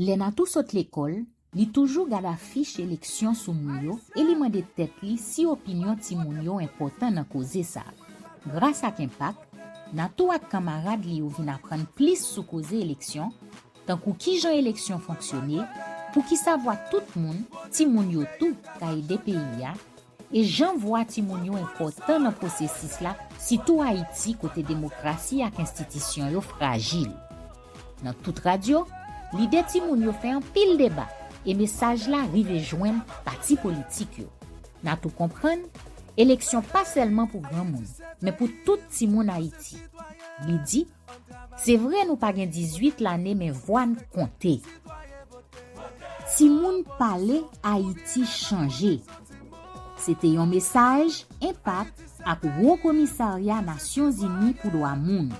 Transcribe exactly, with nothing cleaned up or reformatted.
Lè Natou sot lekòl, li toujou gad afich eleksyon sou mi yo e li mande tèt li si opinyon timoun yo enpòtan nan koze sa a. Gras ak Enpak, Natou ak kanmarad li yo vin aprann plis sou koze eleksyon, tankou kijan eleksyon fonksyone, poukisa vwa tout moun, timoun yo tou, ka ede peyi a, e jan vwa timoun yo enpòtan nan pwosesis la, sitou Ayiti kote demokrasi ak enstitisyon yo frajil. Nan tout radyo, lide timoun yo fè anpil deba e mesaj la rive jwenn pati politik yo. Natou konprann, eleksyon pa sèlman pou granmoun, men pou tout timoun Ayiti. Li di, se vre nou pa gen dizuit lane men vwa n konte. Timoun pale, Ayiti chanje. Se te yon mesaj Enpak ak Wo Komisarya Nasyonzini pou Dwa Moun.